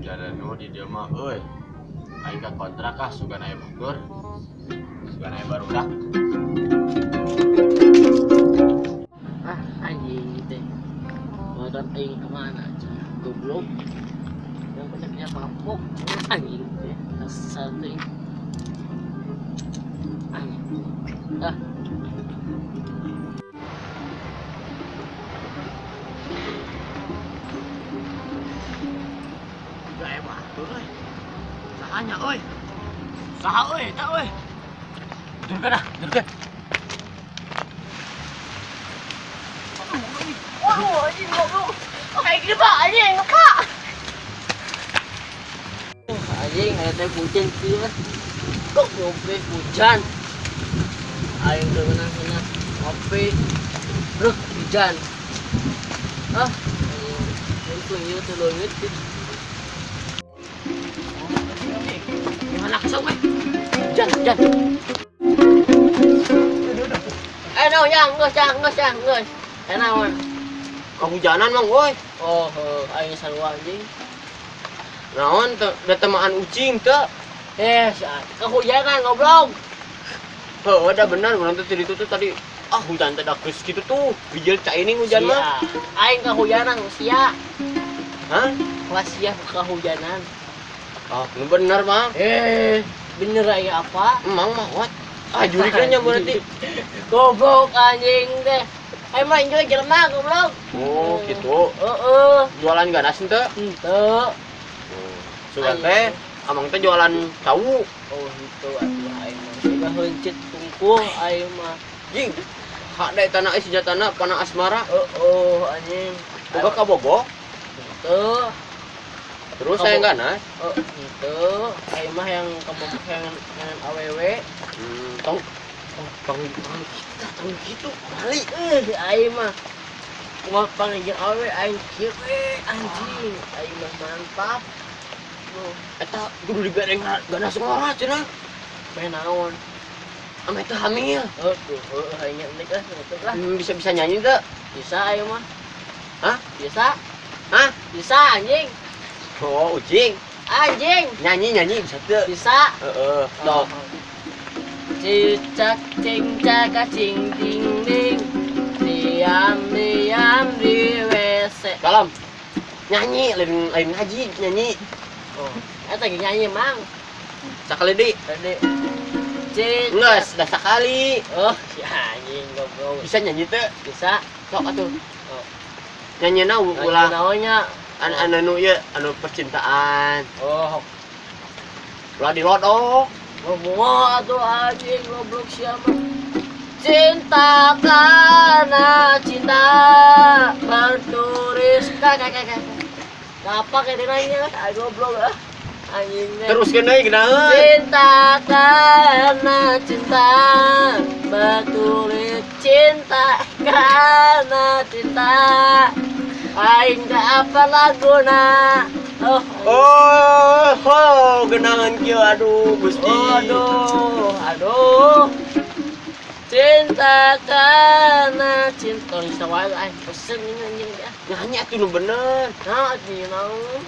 Hujan nu di dieu mah euy. Aing ka kontrak ah, sugan aya batur. Sugan aya barudak. Ah, anjing teh. Motor aing kemana anjing? Goblok. Yang punya mabok anjing teh. Kesel teh. Anjing. Ah. Gak aya batur euy. Sahanya euy. Saha euy eta euy. Durkeun ah, durkeun. Waduh, anjing goblok. Kayak gini, Pak, anjing, Pak. Anjing, aya teh hujan kieu. Kok ngopi hujan? Aing teu meunang ngopi. Bruk hujan. Ah, anjing. Untung ieu teu leungit. Gimana kesel euy? Hujan, hujan. Eh, no, yang geus, yang geus, yang geus. Eh, naon? Kehujanan mang euy. Oh, heuh, aing sarua anjing. Naon teu da temaan ucing teu. Eh, kehujanan goblok. Heuh, da bener urang teh di ditu tuh tadi. Ah, hujan teh da geus kitu tuh. Bijil cai ini hujan mah. Sia. Aing kehujanan sia. Hah? Wah, sia kehujanan. Ah, nu bener mah. Eh, bener aing apa? Emang mah what? Ah, jurignya nyambung nanti. Goblok anjing teh. Aing mah enjoy jelema goblok. Oh, gitu. Heeh. Jualan ganas henteu? Henteu. Sugan teh, amang teh jualan cau. Oh, henteu atuh aing mah. Siga heuncit tungkul aing mah. Jing. Hak deh tanah euy senjatana panah asmara. Heeh, anjing. Boga ka bogo. Henteu. Terus saya ganas. Oh, henteu. Aing mah yang kabogoh yang awewe. Tong tong tong kita tong gitu kali. Eh, aing mah mau panggil awewe aing kieu we anjing. Aing mah mantap. Oh, eta kudu dibereng ganas ngora cenah. Main naon? Ame teh hamil. Aduh, heuh aing nya ah, nutup lah. Bisa-bisa nyanyi teu? Bisa aing mah. Hah? Bisa. Hah? Bisa anjing. Oh, ucing. Anjing. Nyanyi-nyanyi bisa teu? Bisa. Heeh, sok. Cicak cing caka cing ding ding. Diam diam di WC. Salam. Nyanyi lain lain ngaji nyanyi. Oh, eta ge nyanyi mang. Sakali di. Tadi. Cicak. Geus, dah sakali. Oh, si anjing goblok. Bisa nyanyi teu? Bisa. Sok atuh. Oh. Nyanyina ulah naonnya? Anu anu ieu anu percintaan. Oh, Ulah dilodok. ngomong atuh anjing goblok siapa? Cinta karena cinta bertulis kakak kakak. Apa kayak nanya? Ah goblok ah. Anjing. Teruskeun deui geunaheun. Cinta karena cinta bertulis cinta karena cinta. Aing gak apa laguna. Oh, Oh, oh, genangan kieu aduh Gusti. Aduh, aduh. Cinta karena cinta. Bisa wae aing pesen ini anjing ya. Nyanyi atuh nu bener. Nah, anjing naon?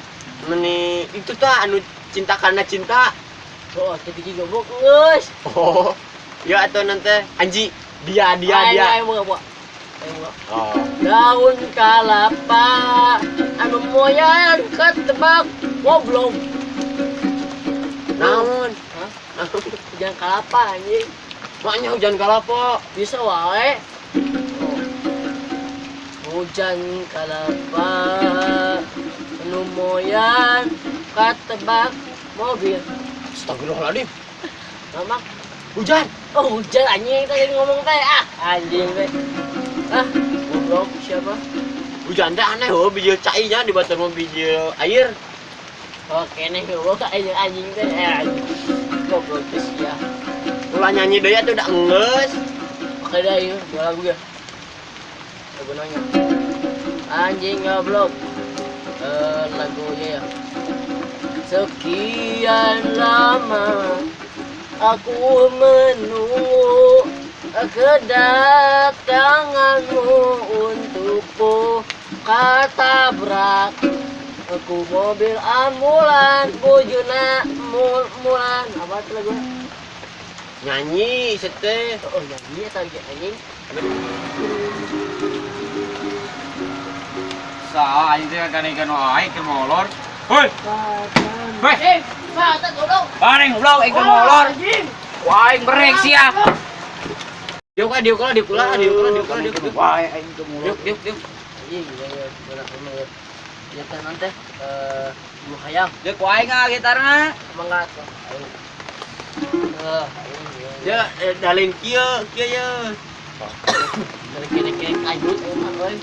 Meni itu tah anu cinta karena cinta. Oh, tadi goblok geus. Oh. Ya atau nanti Anji dia dia dia. Aing buka buka. Aing buka. Oh. Daun kalapa anu moyan ketebak goblok. Naon? Hah? Hujan kalapa anjing. Maknya hujan kalapa. Bisa wae. Oh. Hujan kalapa anu moyan ketebak mobil. Astagfirullahaladzim. Mama, Hujan. oh hujan anjing tadi ngomong teh ah anjing teh. Ah, goblok siapa? Hujan teh aneh heuh bijil cainya di batur mah bijil air. Oh, kene goblok anjing anjing teh. Eh, anjing. Goblok geus ya. Ulah nyanyi deui atuh da enggeus. Oke dah ieu dua lagu ya. Lagu nanya. Anjing goblok. Eh, lagunya ya. Sekian lama aku menunggu kedatanganmu untukku katabrak. Aku mobil ambulan, bojona mul mulan. Apa tuh lagu? Nyanyi sete. Oh, nyanyi atau ya anjing? Salah aing teh kan wae keur molor. Hoi. Hoi. Eh, mata goblok. Bareng goblok aing keur molor. Anjing. Wah, aing berek sia. Diuk ah, diuk lah, diuk lah, diuk lah, diuk lah, diuk. Diuk. Wae aing keur molor. Diuk, diuk, diuk. Anjing, ya ya, benar benar. Ya teh nanti eh lu hayang Deuk ku aing ah gitarna. mangga tuh. Ayo. Eh, Ya, dalin kieu, kieu ye. Dari kiri-kiri kajut emang euy.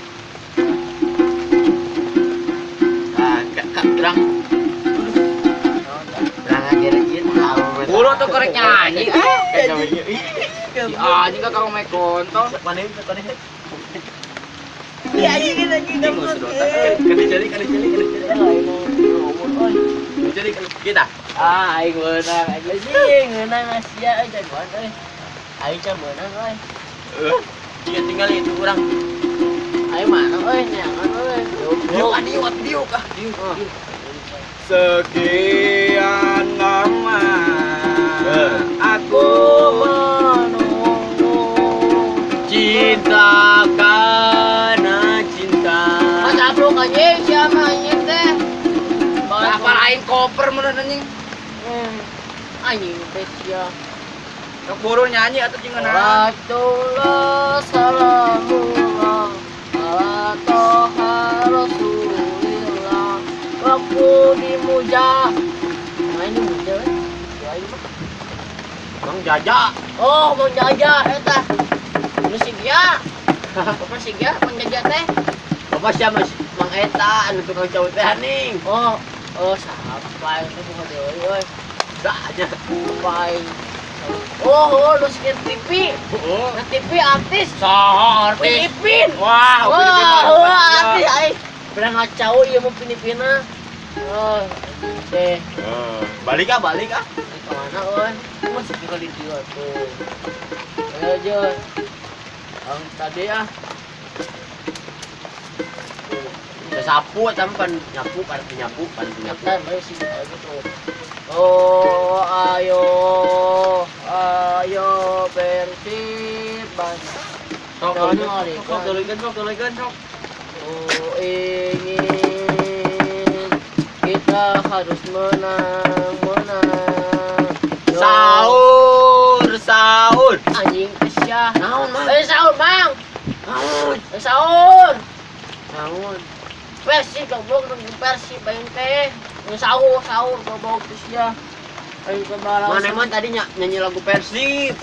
Ah, kak terang. Terang aja ieu tah. Bulu tuh korek nyanyi. Ah. Si Si anjing ka kang mek kontol. Mana mana. Iya, anjing anjing Kena cari, kena cari, kena cari. Kena cari kita. Ah, aing meunang anjing, meunang Asia euy jagoan euy. Aing can meunang euy. Dia tinggal itu kurang. Aing mana euy neangan euy. Diuk, ah, diuk, diuk, ah, diuk. Sekian lama aku menunggu Cinta karena cinta. Mas abruk anjing siapa anjing teh? Apa lain koper menurut anjing? Anjing teh sia. Keburu nyanyi atau jeung ngeunaan. Rasulullah salamullah ala toha rasulillah. Waktu dimuja. Nah ini muja we. Ya ini mah. Bang Jaja. Oh, Mang Jaja eta. Nu sigya. Bapak sigya Mang Jaja teh. Bapak siapa Mas? Mang Eta anu tukang cau teh ning. Oh, oh siapa yang itu bukan deui euy. Dah aja. Apa yang Oh, oh, lu sekian TV. Oh, Nah, TV artis. saha artis. Filipin. Wah, Wah, wah, artis aing. Pernah ngacau ieu mah Filipina. Oh, teh. Balik ah, balik ah. Di mana euy? Masuk ke kali dia tuh. Ayo aja. Ang tadi ah. Sapu tampan nyapu pan nyapu pan nyapu. Nyapu ayo sih gitu. Oh, ayo, ayo Persib Bandung. Sok, sok, tuluikeun, sok, tuluikeun, sok. Oh, ingin kita harus menang, menang. Sahur, sahur. Anjing kesya. Naon, Mang? Sahur, Mang. Naon? Sahur. Naon? Persib goblok nunggu Persib aing teh. Sahur, sahur goblok kesya. Aing ke balas. Mana emang tadi nyanyi lagu Persib?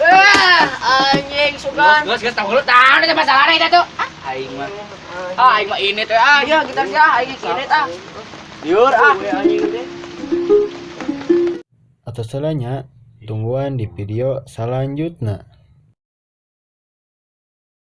Anjing sugan. Geus, geus, tahu lu tahu teh masalahna eta tuh. Ah, aing mah. Ah, aing mah ini teh. Ah, ya gitar sia, aing ini tah. Liur ah. Anjing teh. Atau salahnya, tungguan di video selanjutnya.